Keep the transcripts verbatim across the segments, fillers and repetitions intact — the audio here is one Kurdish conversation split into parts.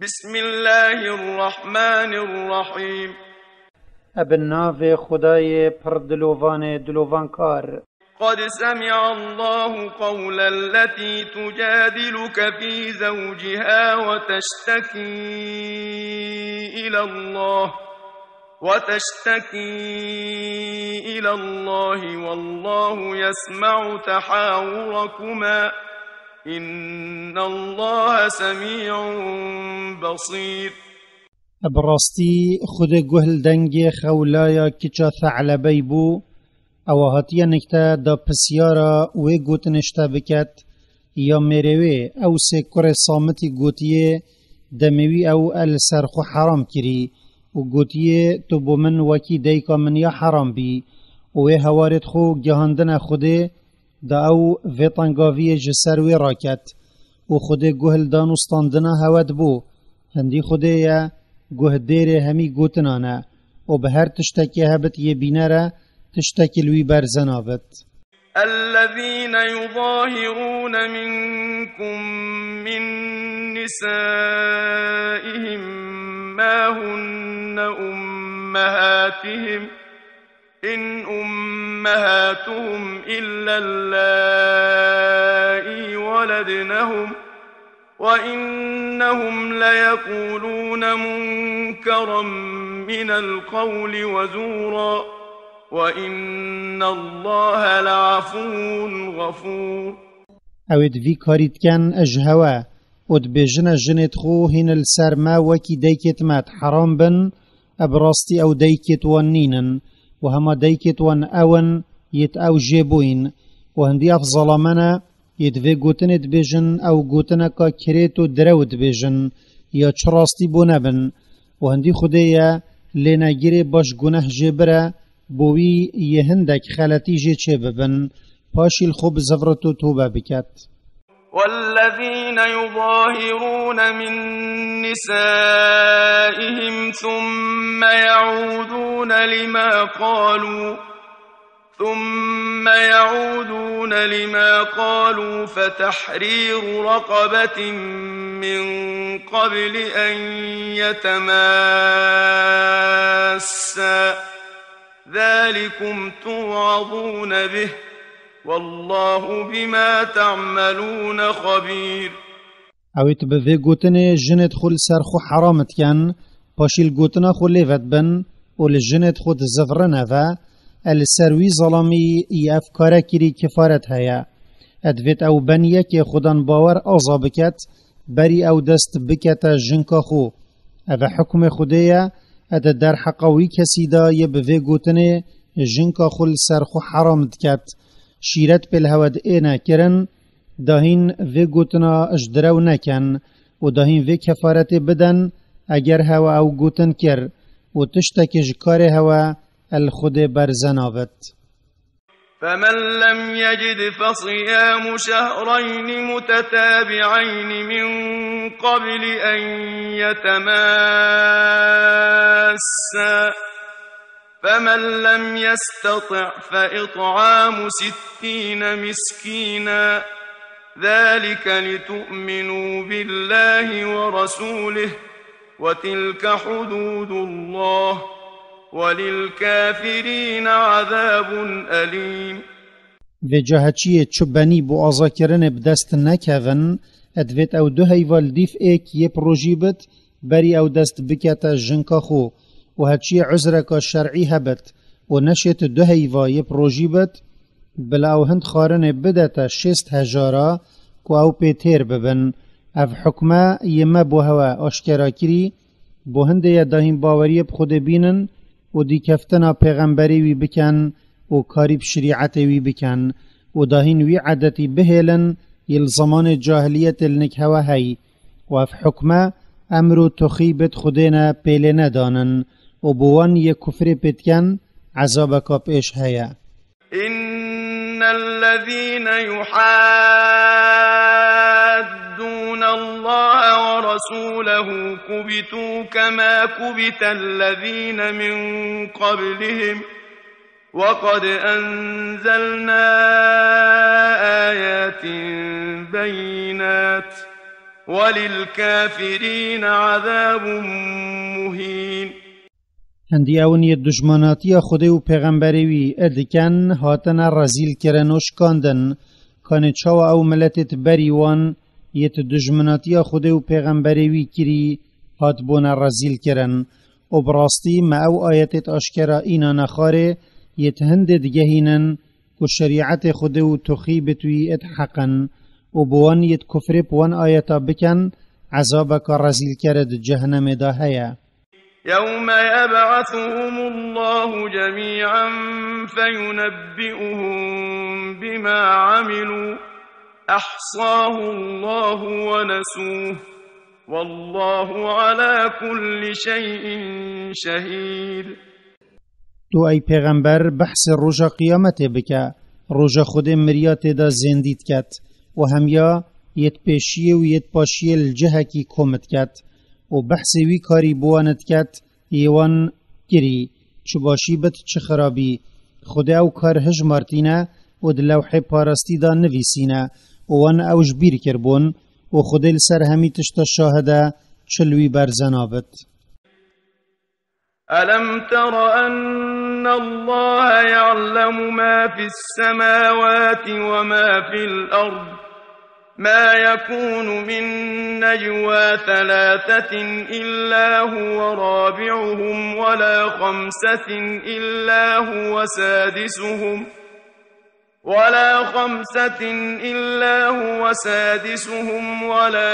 بسم الله الرحمن الرحيم. Ebe navê Xwedayê pir dilovanê dilovankar. قد سمع الله قول التي تجادلك في زوجها وتشتكي إلى الله، وتشتكي إلى الله والله يسمع تحاوركما إن الله سميع بصير. Bi rastî Xwedê guh li dengê xewlaya kiça Se'lebey bû, ewa hatiye nikte da pisyara wê gotinê ji te biket, ya mêrê wê, Ewsê kurê Samitî gotiye, demê wî ew e li ser xwe heram kirî û gotiye, Tu bo min wekî dayika min ya heram bî û wê hewarê xwe gihandine Xwedê, da ew vê tengaviyê ji ser wê raket û Xwedê guh li dan û standina hewe dibû. Hindî Xwedê ye, guh dêrê hemî gotinan e û bi her tiştekê hebit yê bîner e, tiştekî li wî berze nabit. الذين يظاهرون منكم من نسائهم ما هن أمهاتهم إن أمهاتهم إلا اللائي ولدنهم وإنهم ليقولون منكرا من القول وزورا وإن الله لعفو غفور. Ew ê di vî karî dikin ji hewe û dibêjine jinêt xwe hîn li ser me wekî daykêt me heram bin, ev bi rastî ew daykêt wan nînin û hema daykêt wan ew in yêt ew jê bûyîn û hindî ev zalame ne, yêt vê gotinê dibêjin ew gotineka kirêt û direw dibêjin ya çi rastî bo nebin û hindî Xwedê ye lê negirê baş guneh jê bire, bo wî yê hindek xeletî jê çê bibin, paşî li xwe bizivrit û tobe biket. والذين يظاهرون من نسائهم ثم يعودون لما قالوا ثم يعودون لما قالوا فتحرير رقبة من قبل أن يتماسا ذلكم توعظون به والله بما تعملون خبير. Ew ê tu bi vê gotinê jinêt xwe li ser xwe heram dikin, paşî li gotina xwe lê vedibin û li jinêt xwe dizivirine ve, e li ser wî zalamî yî ev kare kirî kifaret heye. E divêt ew ben yekê xwedan bawer aza biket, berî ew dest bikete jinka xwe. Ev e hukmê Xwedê ye, e di derheqa wî kesî de yê bi vê gotinê jinka xwe li ser xwe heram diket. Şîret pê li hewe diêne kirin, dahîn vê gotina ji direw nekin û dahîn vê kefaretê bidin, eger hewe ew gotin kir û tiştekê ji karê hewe el Xwedê berze nabit. فمن لم يجد فصيام شهرين متتابعين من قبل أن يتماسا، فمن لم يستطع فإطعام ستين مسكينا، ذلك لتؤمنوا بالله ورسوله، وتلك حدود الله، وللكافرين عذاب أليم. Vêca heçiyê çi benî bo azakirinê bi dest nekevin, e divêt ew du heyva li dîf êk yê bi rojî bit, berî ew dest bikete jinka xwe û heçiyê uzreka şer'î hebit û neşêt du heyva yê bi rojî bit, bila ew hind xwarinê bidete şêst hejara ku ew pê têr bibin. Ev hukme yê me bo hewe aşkera kirî, bo hindê ye dahîn baweriyê bi Xwedê bînin û dîkeftina pêxemberê wî bikin û karî bi şerîetê wî bikin û dahîn wî edetî bihêlin yê li zemanê cahiliyetê li nik hewe hey. Û ev hukme emr û toxî bêt Xwedê ne pê lê nedanin û bo wan yê kufrê pê dikin ezabeka pêş heye. إن الذين يحادون الله ورسوله كبتوا كما كبت الذين من قبلهم، وقد أنزلنا آيات بينات، وللكافرين عذاب مهين. Hindî ew in yê dijminatiya Xwedê û pêxemberê wî dikin, hatine rezîlkirin û şikandin. Kanê çawa ew miletê di berî wan yê dijminatiya Xwedê û pêxemberê wî kirî hatibûne rezîlkirin? Û bi rastî me ew ayetêt aşkera îna nexarê yê hindê digehînin ku şerîetê Xwedê û tuxî bitwî id heq in û bi wan yê kufrê bi wan ayeta bikin, ezabeka rezîlker di cehennemê de heye. يوم يبعثهم الله جميعا فينبئهم بما عملوا أحصاه الله ونسوه والله على كل شيء شهيد. Tu ey pêxember behsê roja qiyametê bike, roja Xwedê miriya tê de zêndî diket û hemiya yê pêşiyê û yê paşiyê li cihekî kom diket û behsê wî karî bi wan diket, yê wan kirî, çi başî bit, çi xirabî. Xwedê ew kar hijmartîne û di lewhê parastî de nivîsîne û wan ew ji bîr kiribûn û Xwedê li ser hemî tişta şahid e, çi li wî berze nabit. ألم تر أن الله يعلم ما في السماوات وما في الأرض ما يكون من نجوى ثلاثة إلا هو رابعهم ولا خمسة إلا هو سادسهم ولا خمسة إلا هو سادسهم ولا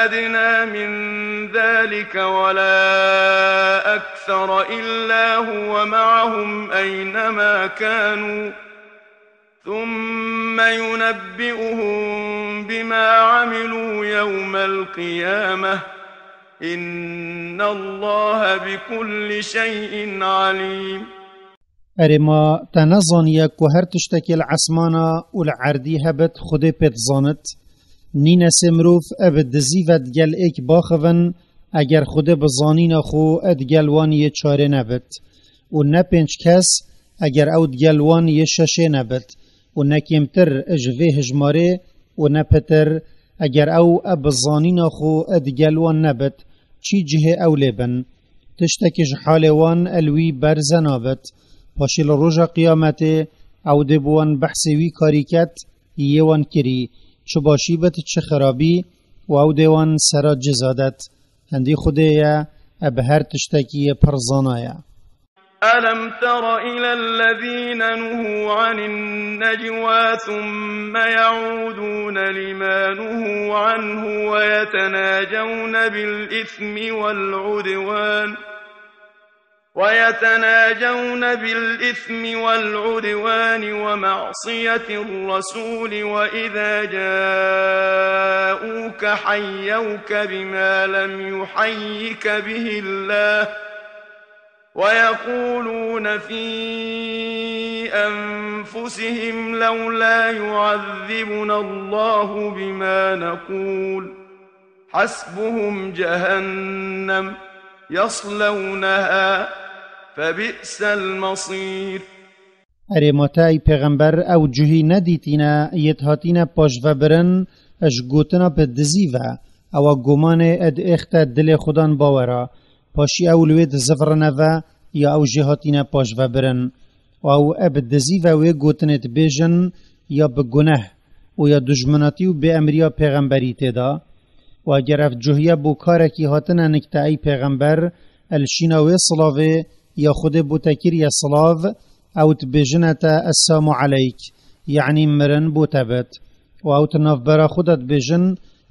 أدنى من ذلك ولا أكثر إلا هو معهم أينما كانوا ثم ينبئهم بما عملوا يوم القيامة إن الله بكل شيء عليم. Erê ma te nezaniye ku her tiştekê li esmana û li erdî hebit Xwedê pê dizanit? Nîne sê mirov eb dizî ve digel êk baxivin, eger Xwedê bi zanîna xwe digel wan yê çarê nebit. Û ne pênc kes, eger ew digel wan yê şeşê nebit. Û ne kêmtir ji vê hijmarê û ne pitir, eger ew eb bi zanîna xwe digel wan nebit, çî cihê ew lê bin. Tiştekî ji halê wan el wî berze nabit. Paşî li roja qiyametê ew dê bi wan behsê wî karî ket, yê wan kirî, çi başî bit, çi xirabî, û ew dê wan sera ciza det. Hindî Xwedê ye, e bi her tiştekî yê pir zana ye. ألم تر إلى الذين نهوا عن النجوى ثم يعودون لما نهوا عنه ويتناجون بالإثم والعدوان ويتناجون بالإثم والعدوان ومعصية الرسول وإذا جاءوك حيوك بما لم يحيك به الله ويقولون في أنفسهم لولا يعذبنا الله بما نقول حسبهم جهنم يصلونها فبئس المصير. Erê ma te ey pêxember ew cuhî nedîtîne yêt hatîne paşvebirin ji gotina bi dizî ve, ewa gumanê ed êxte dilê xudan bawera, paşî ew li wê dizivirine ve ya ew jê hatîne paşvebirin. Û ew e bi dizî ve wê gotinê dibêjin ya bi guneh û ya dijminatî û bêemriya pêxemberî tê de. Û eger ev cuhiye bo karekî hatine nik te ey pêxember, el şîna wê silavê ya Xwedê bo te kiriye silav, ew dibêjine te Essamu eleyk, yanî mirin bo te bit. Û ew di navbera xwe de dibêjin,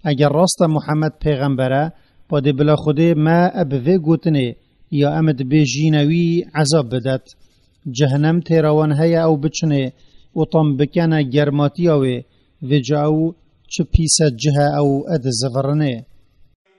eger rast e Muhammed pêxember e, padê bila Xwedê me e bi vê gotinê ya em dibêjîne wî ezab bidet. Cehenem têra wan heye ew biçinê û tam bikene germatiya wê, vêca ew çi pîse cih e ew e dizivirinê.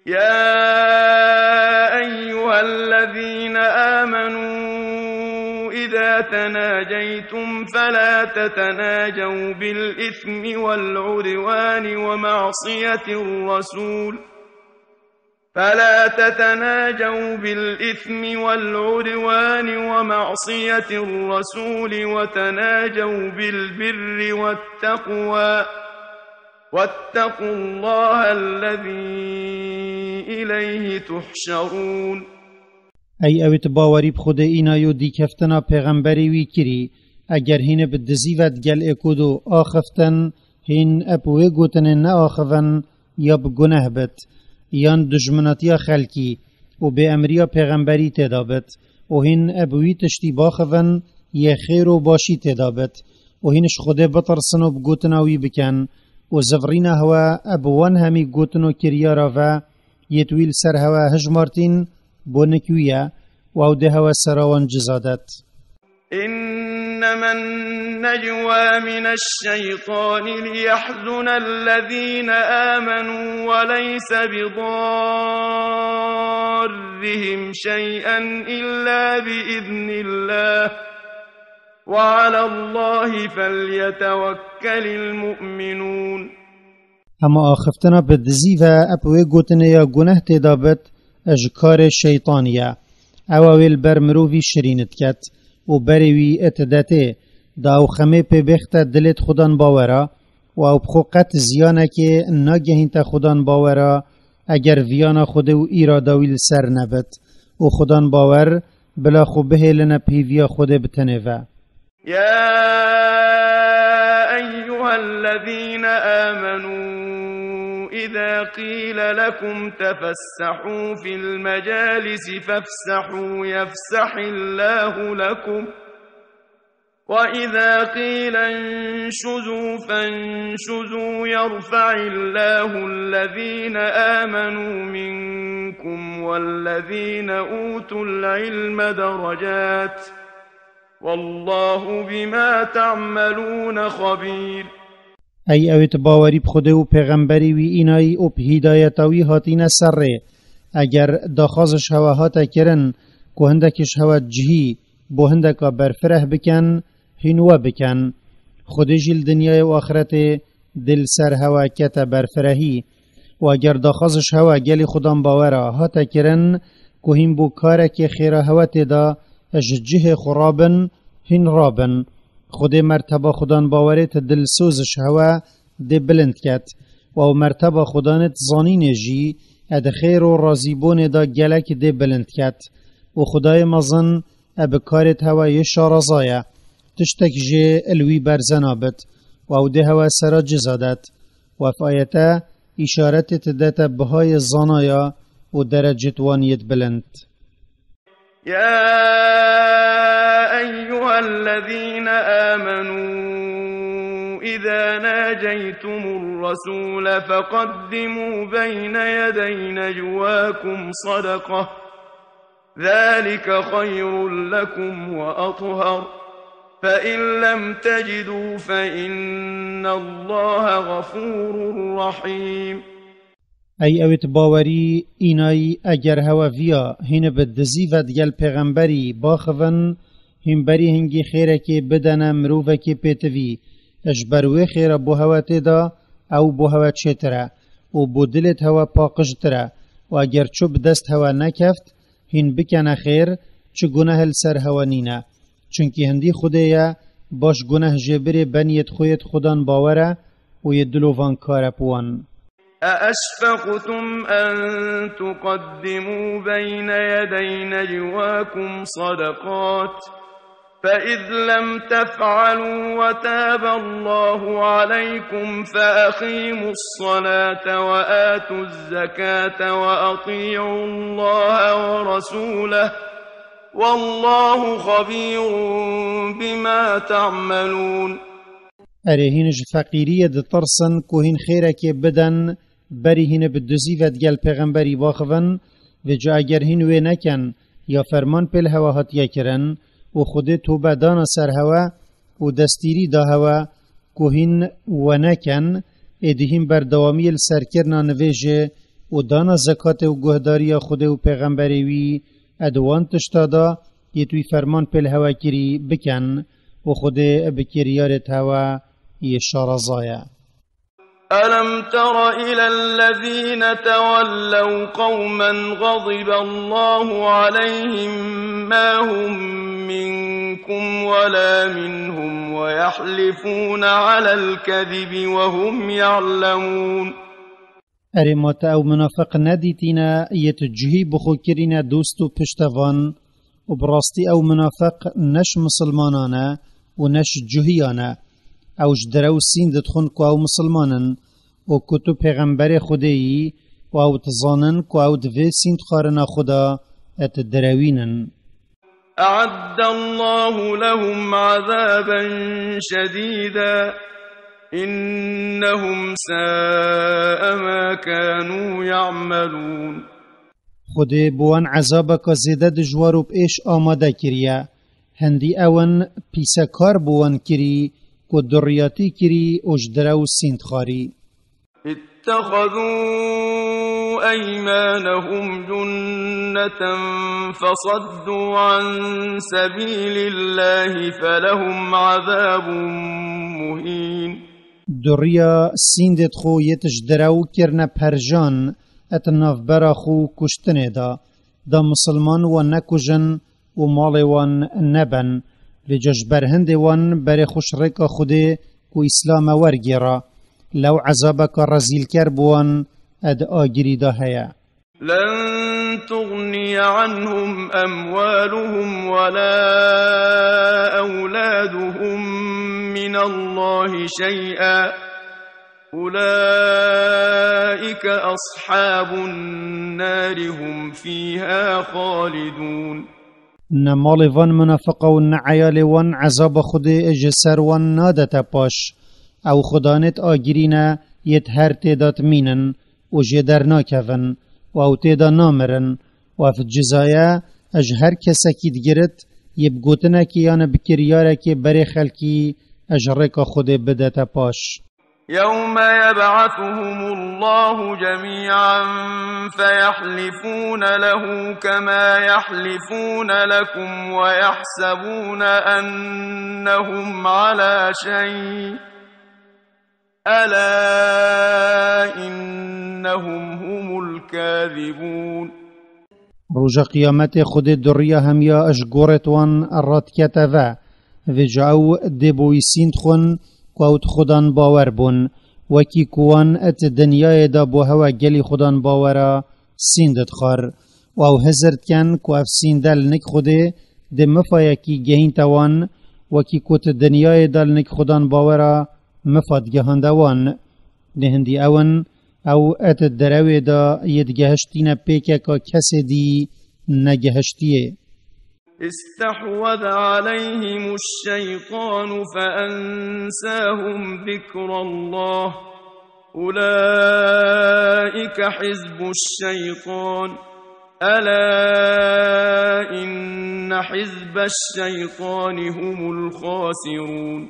يا أيها الذين آمنوا إذا تناجيتم فلا تتناجوا بالإثم والعدوان ومعصية الرسول فلا تتناجوا بالإثم والعدوان ومعصية الرسول وتناجوا بالبر والتقوى واتقوا الله الذي إليه تحشرون. Ey ewêt bawerî bi Xwedê înayo dîkeftina pêxemberî wî kirî, eger hîn bi dizî ve digel êkodo axiftin, hîn eb wê gotinê neaxivin, ya bi guneh bit, yan dijminatiya xelkî û bêemriya pêxemberî têda bit, û hîn eb wî tiştî baxivin, yê xêr û başî têda bit, û hîn ji Xwedê bitirsin û bi gotina wî bikin, û zivrîna hewe eb wan hemî gotin û kiryara ve, yêt wî li ser hewe hijmartîn, bo nik wî ye, û ew dê hewe sera wan ciza det. إنما النجوى من الشيطان ليحزن الذين آمنوا وليس بضارهم شيئا إلا بإذن الله وعلى الله فليتوكل المؤمنون. Hema axiftina bi dizî ve eb wê gotinê ya guneh têda bit, ji karê şeytanî ye. Ew ê wê li ber mirovî şirîn diket û berê wî it detê, da ew xemê pê bêxte dilêt xudan bawera û ew bi xwe qet ziyanekê nagehînte xudan bawera, eger viyana Xwedê û îrada wî li ser nebit û xudan bawer bila xwe bihêline pîviya Xwedê bi tenê ve. يا أيها الذين آمنوا إذا قيل لكم تفسحوا في المجالس فافسحوا يفسح الله لكم، وإذا قيل انشزوا فانشزوا يرفع الله الذين آمنوا منكم والذين أوتوا العلم درجات، والله بما تعملون خبير. Ey ewêt bawerî bi Xwedê û pêxemberî wî înayî û bi hîdayeta wî hatîne ser rê, eger daxwaz ji hewe hate kirin ku hindek ji hewe cihî bo hindeka berfireh bikin, hîn we bikin. Xwedê jî li dinyayê û axretê dê li ser hewe kete berfirehî. Û eger daxwaz ji hewe gelî xudan bawera hate kirin ku hîn bo karekê xêra hewe têda ji cihê xwe rabin, hîn rabin. Xwedê merteba xudan bawerê ti dilsoz ji hewe dê bilind ket. Û ew merteba xudanê ti zanînê jî e di xêr û razîbûnê de gelek dê bilind ket. Û Xwedayê mezin e bi karêt hewe yê şaraza ye. Tiştek jê li wî berze nabit. Û ew dê hewe sera ciza det. Û ev ayete îşaretê ti dete bihayê zanaya û derecêt wan yêt bilind. يا أيها الذين آمنوا إذا ناجيتم الرسول فقدموا بين يدي نجواكم صدقة، ذلك خير لكم وأطهر، فإن لم تجدوا فإن الله غفور رحيم. Ey ewêt bawerî înayî, eger hewe viya hîn bi dizî ve digel pêxemberî baxivin, hîn berî hingî xêrekê bidene mirovekê pêtivî, ji ber wê xêra bo hewe têda, ew bo hewe çêtir e û bo dilêt hewe paqijtir e. Û eger çu bi dest hewe nekeft, hîn bikene xêr, çi guneh li ser hewe nîne. Çunkî hindî Xwedê ye, baş guneh jêbirê beniyêt xwe yêt xudan bawer e û yê dilovan kar e bi wan. أأشفقتم أن تقدموا بين يدي نجواكم صدقات، فإذ لم تفعلوا وتاب الله عليكم فأقيموا الصلاة وآتوا الزكاة وأطيعوا الله ورسوله، والله خبير بما تعملون. Erê hîn ji feqîriyê ditirsin ku hîn xêrekê biden, berî hîn bi dizî ve digel pêxemberî baxivin, vê ca eger hîn wê neken ya ferman pê li hewe hatiye kirin û Xwedê tobe dana ser hewe û destîrî da hewe ku hîn we neken, êdî hîn berdewamiyê li ser kirina nivêjê û dana zekatê û guhdariya Xwedê û pêxemberê wî, e di wan tişta da yêt wî ferman pê li hewe kirî bikin û Xwedê bi kiryarêt hewe yê şaraza ye. ألم تر إلى الذين تولوا قوما غضب الله عليهم ما هم منكم منكم ولا منهم ويحلفون على الكذب وهم يعلمون. Erê ma te ew minafeq nedîtîne, yê tu cihî bi xwe kirîne dost û piştevan, û bi rastî ew minafeq ne ji misilmanan e û ne ji cihiyan e. Ew ji derew sînd dixwin ku ew misilman in û ku tu pêxemberê Xwedê yî, û ew dizanin ku ew di vê sîndxwarina xwe de et direwînin. أعد الله لهم عذابا شديدا إنهم ساء ما كانوا يعملون. Xwedê bo wan ezabeka zêde dijwar û bi êş amade kiriye. Hindî ew in pîsekar bo wan kirî ku duriyatî kirî û ji derew sînd xwarî. اتخذوا أيمانهم جنة فصدوا عن سبيل الله فلهم عذاب مهين. Duriya sîndêt xwe yêt ji derew kirine perjan, et navbera xwe kuştinê de, da misilman wan nekujin û malê wan neben. Vêca ji ber hindê wan berê xwe ji rêka Xwedê ku Îslam e wergêra. Lew ezabeka rezîlker bi wan ed agirî de heye. لن تغني عنهم أموالهم ولا أولادهم من الله شيئا أولئك أصحاب النار هم فيها خالدون. Ne malê van minafeqa û ne eyalê wan ezaba Xwedê ji ser wan nadete paş. Ew xudanêt agirî ne, yêt her têda dimînin û jê dernakevin û ew têda namirin. Û ev cizaye ji her kesekî digirit, yê bi gotinekê yan bi kiryarekê berê xelkî ji rêka Xwedê bidete paş. يوم يبعثهم الله جميعا فيحلفون له كما يحلفون لكم ويحسبون أنهم على شيء ألا إنهم هم الكاذبون. Roja qiyametê Xwedê duriya hemiya ji gorêt wan radikete ve. Vêca ew dê bo wî sînd xwin ku ew di Xudan bawer bûn, wekî ku wan di dinyayê de bo hewe gelî Xudan bawera sînd dixwar. Û ew hizir dikin ku ev sînde li nik Xwedê dê mifayekî gehînte wan, wekî ku di dinyayê de li nik Xudan bawera mifa digihande wan. Dê hindî ew in, ew et derewê de yê digehiştîne pêkeka kesê dî negehiştiyê. استحوذ عليهم الشيطان فأنساهم ذكر الله أولئك حزب الشيطان ألا إن حزب الشيطان هم الخاسرون.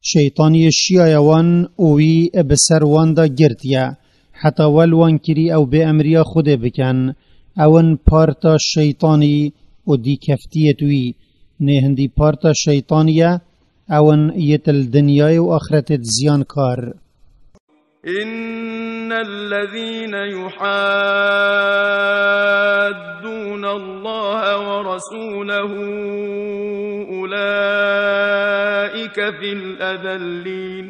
Şeytaniyê şiyaye wan û wî bi ser wan de girtiye, heta wel wan kirî ew bêemriya Xwedê bikin. Ew in parta şeytanî û dîkeftiyêt wî. Nê hindî parta şeytanî ye, ew in yêt li dinyayê û axretê di ziyankar. إن الذين يحادون الله ورسوله أولئك في الأذلين.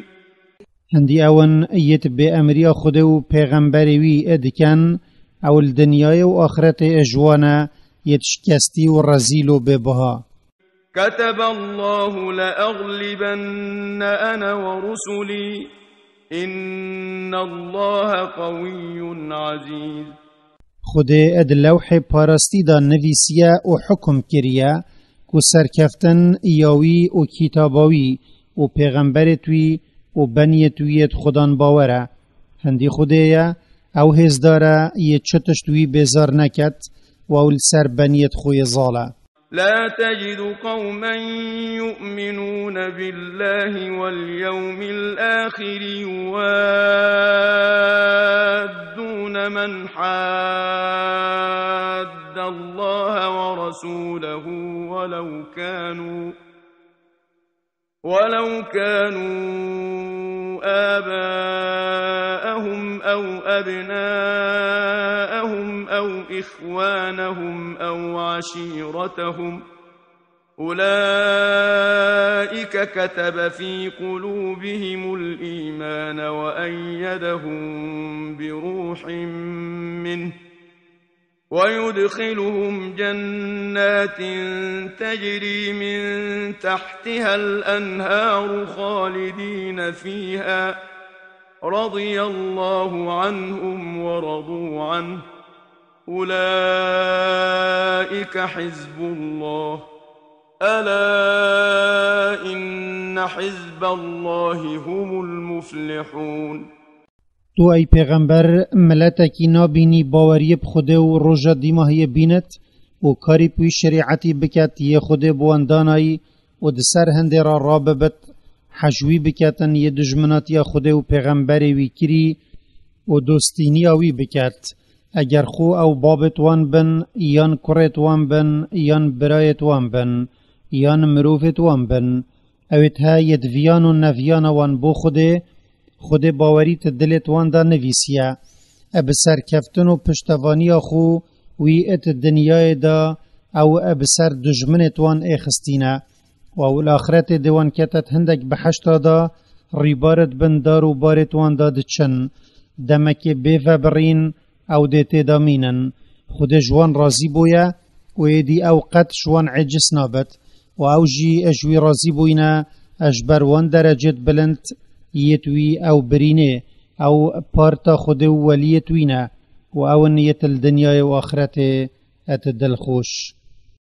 Hindî ew in yêt bêemriya Xwedê û pêxemberê wî dikin, ew li dinyayê û axretê ji wan e yêt şikestî û rezîl û bêbiha. كتب الله لأغلبن أنا ورسلي إن الله قوي عزيز. Xwedê di lewhê parastî de nivîsiye û hukum kiriye ku serkeftin ya wî û kitaba wî û pêxemberêt wî û beniyêt wî yêt Xudan bawer e. Hindî Xwedê ye, ew hêzdar e, yê çi tişt wî bêzar neket û ew li ser beniyêt xwe yê zal e. لا تجد قوما يؤمنون بالله واليوم الآخر يوادون من حاد الله ورسوله ولو كانوا ولو كانوا آباءهم أو أبناءهم أو إخوانهم أو عشيرتهم أولئك كتب في قلوبهم الإيمان وأيدهم بروح منه ويدخلهم جنات تجري من تحتها الأنهار خالدين فيها رضي الله عنهم ورضوا عنه أولئك حزب الله ألا إن حزب الله هم المفلحون. Tu ey pêxember, miletekî nabînî baweriyê bi Xwedê û roja dîmahiyê bînit û karî bi wî şerîetî biket yê Xwedê bi wan danayî û di ser hindê re rabibit, hej wî biketin yê dijminatiya Xwedê û pêxemberê wî kirî û dostîniya wî biket. Eger xwe ew babêt wan bin, yan kurêt wan bin, yan birayêt wan bin, yan mirovêt wan bin, ewêt he yê di viyan û neviyana wan bo Xwedê, Xwedê bawerî di dilêt wan de nivîsiye. E bi serkeftin û piştevaniya xwe wî it dinyayê de ew e bi ser dijminêt wan êxistîne. Û ew li axretê dê wan ketet hindek behişta de rîbarit bin dar û barêt wan de diçin. Demekê bê vebirîn ew dê tê de mînin. Xwedê ji wan razî bûye û êdî ew qet ji wan êciz nabit. Û ew jî ji wî razî bûyne, ji ber wan derecêt bilind yêt wî ew birînê, ew parta Xwedê û weliyêt wî ne û ew in yêt li dinyayê û axretê et dilxweş.